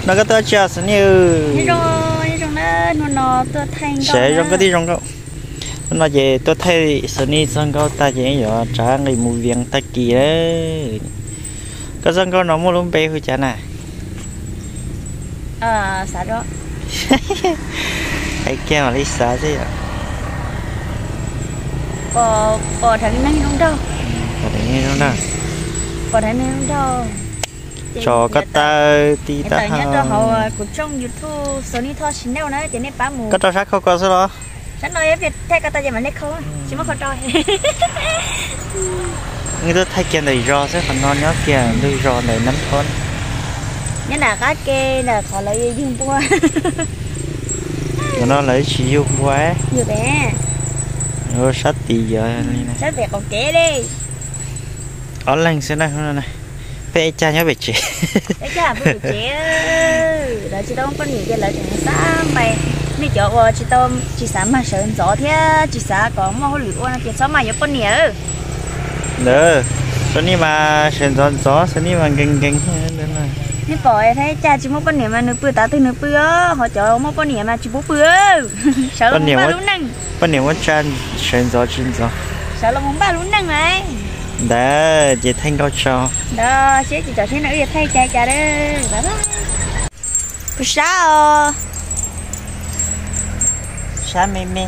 No koj tuaj tsis Xos Nij? Sawv zoo koj tij zoo nkauj. Hnub no ces tuaj thaij Xos Nij txog nkauj tag ces yuav rov nqis mus Vias tag kis lawm. Koj txoj nkauj no muaj lub npe hu cas na? Hais kiag mam li xav xwb yom. Pom dheev neeg zoo nraug. Tso koj taw ti tab hau. Kuv tshooj YouTube Xos Nij Thoj Channel na ces nej pab mus. Koj rau sab khau ko xwb los? Sab no, thaij koj tau ces mam li khau, tsis muab khau rau. Wb tuaj thaij kiag ntawm zos xwb, qhov no nyob kiag ntug zos ntawm Nab Thoj. Nyob nram qab ke ntawm qhov lawv yug npua. Qhov no lawv tsis yug npua. Yug pem. Sab tid yog li na. Sab pem qaum kev li. Ob leeg xwb na. Peb ib cag nyob pem tsev. Ib cag pem tsev. Lawv tsis tau muaj poj niam ces lawv tseem xav npais. Nej cov uas tsis tau, tsis xav mag sawv ntxov thiab tsis xav kom muaj hauj lwm ua no ces txhob mag yuav poj niam. Ntawd, Xos Nij mas sawv ntxov ntxov, Xos Nij mas nkees nkees. Nej pom thiab, ib cag tsis muaj poj niam mas nws pw tav twg nws pw os, ho cov muaj poj niam mas tsis pub pw. Sawv los mus npaj lub neej. Poj niam muab tsa sawv ntxov tsis ntxov. Sawv los mus npaj lub neej mas. Ntawd ces thaij nkauj tso. Ntawd seb tsis tsom seb no wb yuav thaij cas cas. Puas sab os? Sab me me.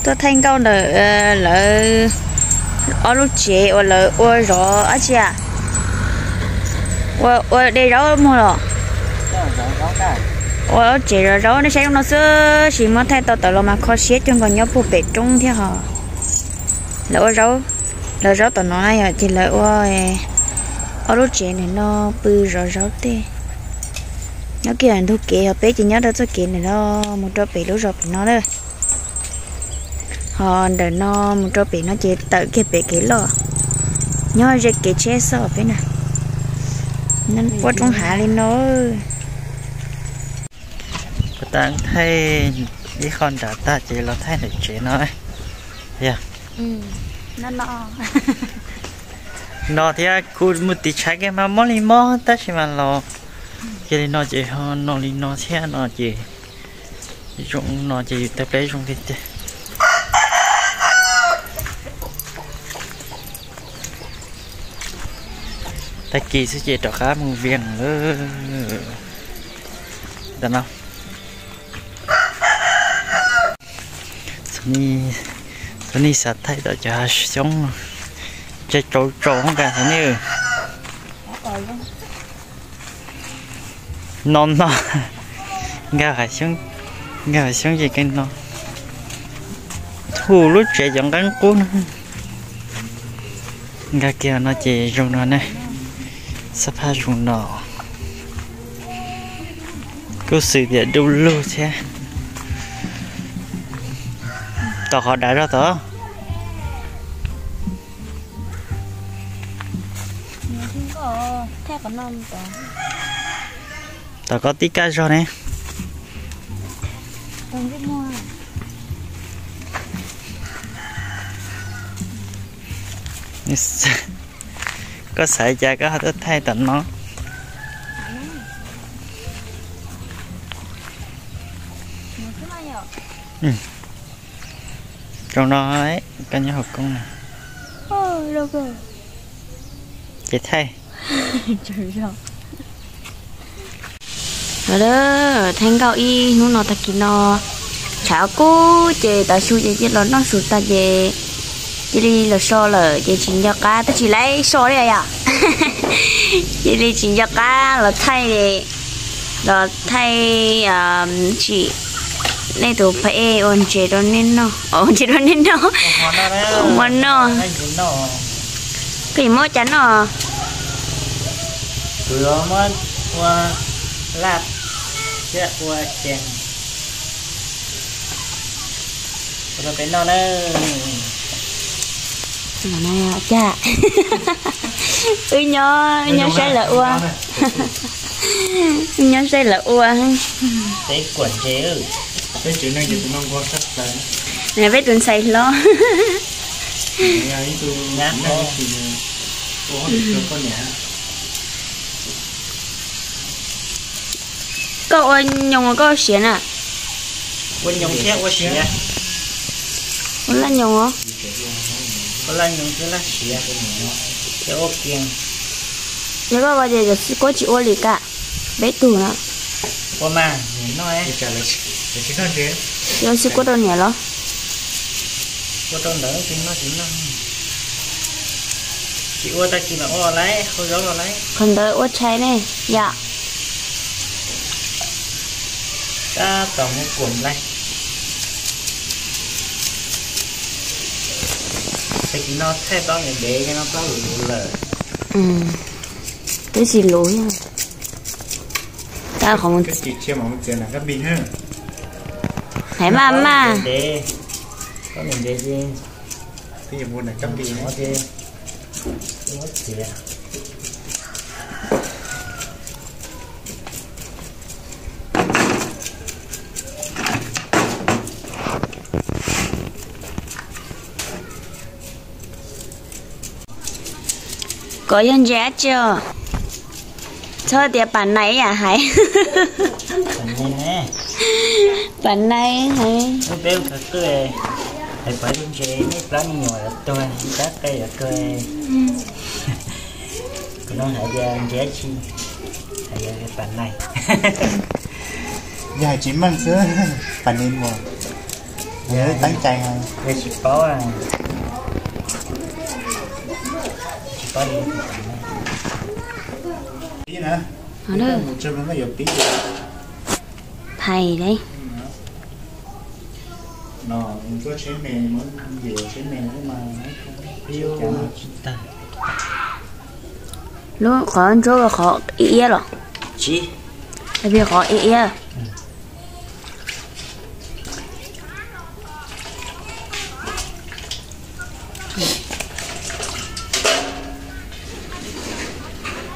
Tuaj thaij nkauj ntawm lawv ob lub tsev uas lawv ua zov dab tsi a? Ua de zaub muag los? Ua lub tsev zov zaub, nej saib zoo no xwb, sis muab thaij tau tawm los mas kho siab cuag nkaus nyob puag pem roob thiab hos. Lawv ua zaub, lawv zaub tom no na yom, ces lawv ua ob lub tsev ntawm no pw zov zaub tej. Nyob kiag ntug kev, ho peb ces nyob rau txoj kev ntawm no mus rau pem lub zos pem no na. Ho ntawm no mus rau pem no ces tawm kiag pem kev loj, nyob ze kev tsheb xwb peb na. Puab roob hav li no. Kuv tab thaij ib qho nram tag ces los thaij ntawm tsev no. Yog no thiab, kuv mus tiv tshav kiag mas mob li mob tab sis mas los kiag li no ces ho no li no thiab no ces zoo no ces yus tawg pleb zoo tiag tiag. Tag kis xwb ces rov qab mus Vias lawm. Ntawm no Xos Nij xav thaij tom cov hav xyoob no, tsaus tsaus nkaus Xos Nij. No no, nkag hav xyoob, nkag hav xyoob ces kawg no. Hu lub tsev cov nqeeb qub no. Nkag kiag no ces zoo no ne, xab phaj zoo no. Kuj xws tias du lug thiab. Tom qhov dav zog tod. Tom koj tib kaj zog ne. Koj xav cas koj ho tuaj thaij tom no? Zoo no, koj nyob hauv koob no. Ces thaij. Thaij nkauj ib hnub no tag kis no, tshav kub ces tav su ces cia los noj su tag ces cia li los so lawm ces tsis nco qab, twb tsis laib so li yom. Cia li tsis nco qab los thaij, los thaij tsim nej tus phab ej ua ntses rau nej noj, ua ntses rau nej noj, ua mov noj. Koj yuav muab cas noj? Kuv yuav muab ua laj thiab ua cees ua rau peb noj na. Cas wb nyob, wb nyob saib lawv ua, wb nyob saib lawv ua. Peb kuam ntses, peb tus ntxhais hlob. Ua hauj lwm rau poj niam. Koj ua nyoos koj siav na. Ua nyoos thiab ua siav. Ua laj nyoos os. Ua laj nyoos thiab laj siav. Thiab ua kiag. Yog koj ko ces cov xib kuab tsis ua li kam peb tug na. Ua mas, noj. Yog xib kuab rau niam los? Ua rau ntawd tsis noj tsis noj. Tsis ua tag kis mas ua los lawm, hau zaub los lawm. Qhov ntawd ua tshais ne yom. Tab tom muab kuam nplaig. Tag kis no thaij plaub ntev ntev, no plaub luv luv lawm. Twb tsis luv. Tab qhov hais maj maj. Plaub ntev ntev ces Koj yog ntses dab tsi os? Txhob tias pam nais yam hais. Pam nais hais. Peb ua kawg, hais pom tus ntses nej plab me nyuam yuav tuag, ib rab qe yuav tuag. Kuv no hais tias ntses dab tsi, hais tias pam nais. Yog hais tsis meej xwb, pam nais mas. Yog teeb cai, yog tsis paub, tsis paub li. Thais li. Lub qhov ntsuab qhov iab los? Tsis, qhov iab iab.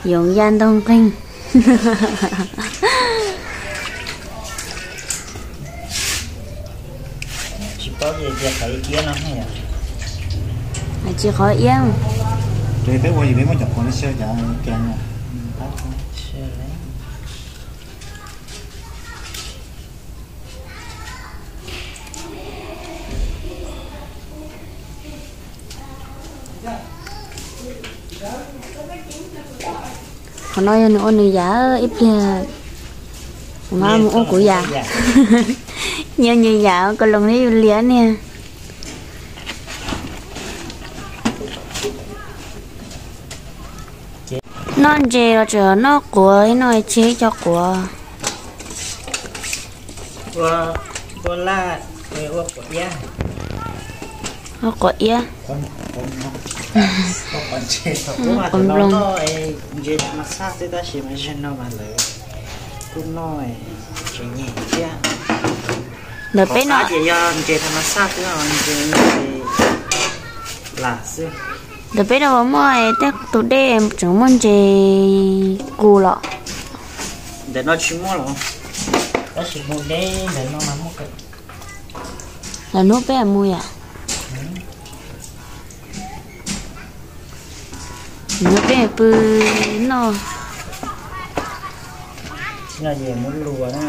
Yoov yaj ntoog nqeeg. Tsis paub tias qhov iab no. Tsis qhov iab. Peb ua yus peb muab cov qhuav no xyaw cov kev. Qhov no yog nws ua nws yam, ib pliag kuv mam mus ua kuv yam. Nyias nyias yam, koj loos li yus liam niag. Noj ntses los tseem noj quav, noj tsis cov quav. Ua laj, ua quav iab. Ua quav iab. Quav nploos. Ntses tha mas xaj xwb tab sis mas zaum no mas lawv kuj noj ntses nyem thiab. Ntawm peb no ces yog ntses tha mas xaj xwb, ntses lam xwb. Ntawm peb no puas muaj tej tus dej tseem muaj ntses kus los? Ntawm no tsis muaj los, tab sis mus deb ntawm no mas muaj. Lawv hnub peb mus yom? Hnub peb pw noj. Tsis no ces muab luas na.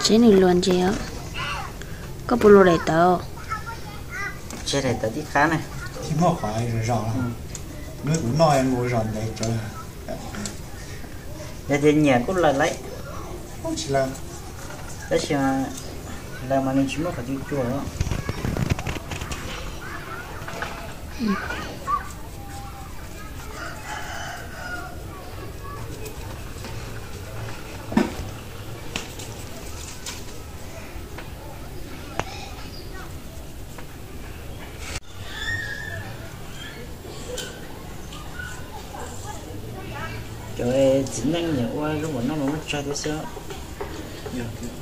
Tsis nws luas ntses os. Koj puas luas daim tawv? Tsis daim tawv tib qab na. Tsis muaj qhov zom zom. Nws kuv noj ua zom ntev tsawv. Yog tias nyiam kuj lawm lauj. Tsis lawm. Tab sis lawm mas nws tsis muaj qhov cua cua. Cov txiv neej nyiam ua lub npaum no mas muaj tsawg thiab xwb.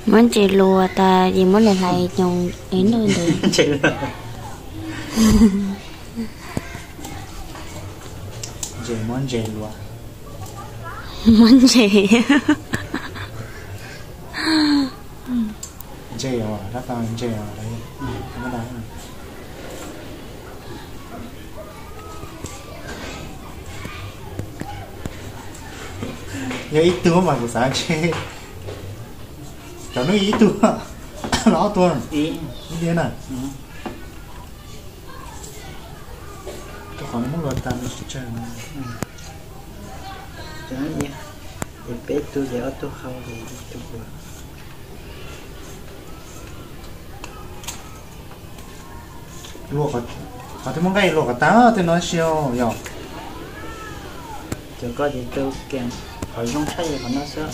Muab ntses luas tas ces muab hlais hlais nyoos es noj ntawd. Ntses muab ntses luas. Muab ntses. Ntse os, rab tau ntse os. Yog ib tug mas kuv xav ntse. Cov no ib tug los ob tug, ib tug na. Tus qhov no muab luas tas tsawg. Ces peb tug ces ob tug hau ces ib tug ua. Qhov twg muaj nqaij luas kom tag tej no xwb yom. Cov koj ces tu kev, qhov zoo tshaj yog qhov no xwb.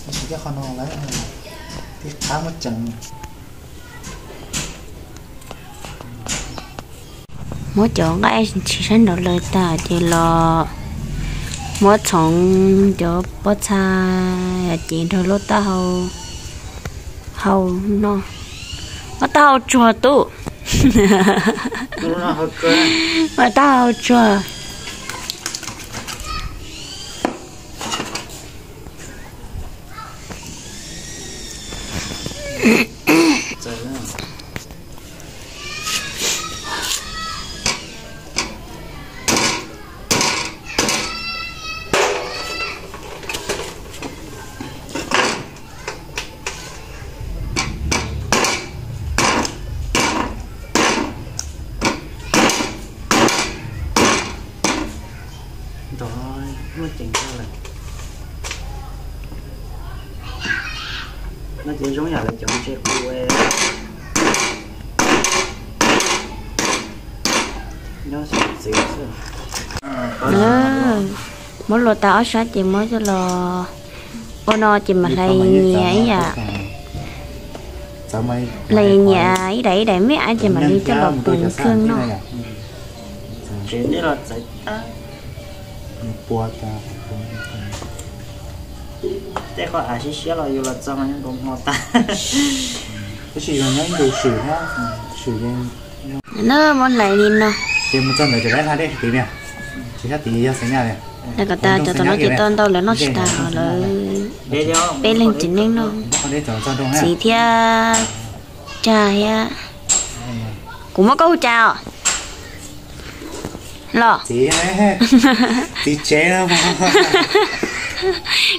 Tab sis cov qhov no lawm, tib qab muab ceev. Muab cov nqaij tsis sab nraud lawm tag ces los muab txhoov cov pob txha ces nrog lub taub hau hau no. Muab taub hau tsuag tub. Muab taub hau tsuag. Nrog muaj ceev kawg lawm. No ces zoo yam lawv cov ntse qus nyob txiv xwb. Muab luas tas ob sab ces muab coj los ua no ces mam hlais nyias ib yam. Hlais nyias ib daim ib daim me ab ces mam li coj los pum kheej noj. Tej qhov av siab siab los yus los txog mas nkaus hmo tag. Tab sis yus nyob ib ntus swm thiab, swm yeej. Na muab hlais li no. Ces mus txog ntawd ces lawv hla dej tid niag, ces sab tid yog xeem Nyab li. Kom tas cov tom no ces tau ntau lawv noj tsis tas lawv, peb leeg tsev neeg noj. Txiv thiab Cag thiab. Kuv muab koj hu cas os? Los. Txiv tsev no.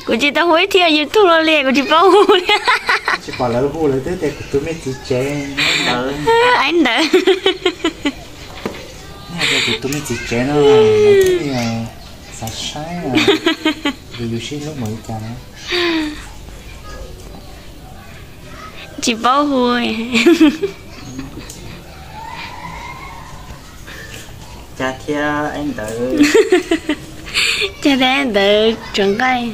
Kuv tsis tau hu ib thiab YouTube los li kuv tsis paub hu li. Tsis pom lawv hu lawv twb tias kuv tus me txiv tsev. Aib ntawd. Kuv tus me txiv tsev no, xav saib yus sib hlub mus li cas na. Tsis paub hu. Cag thiab ntawd, Cag thiab ntawd tsuav nqaij.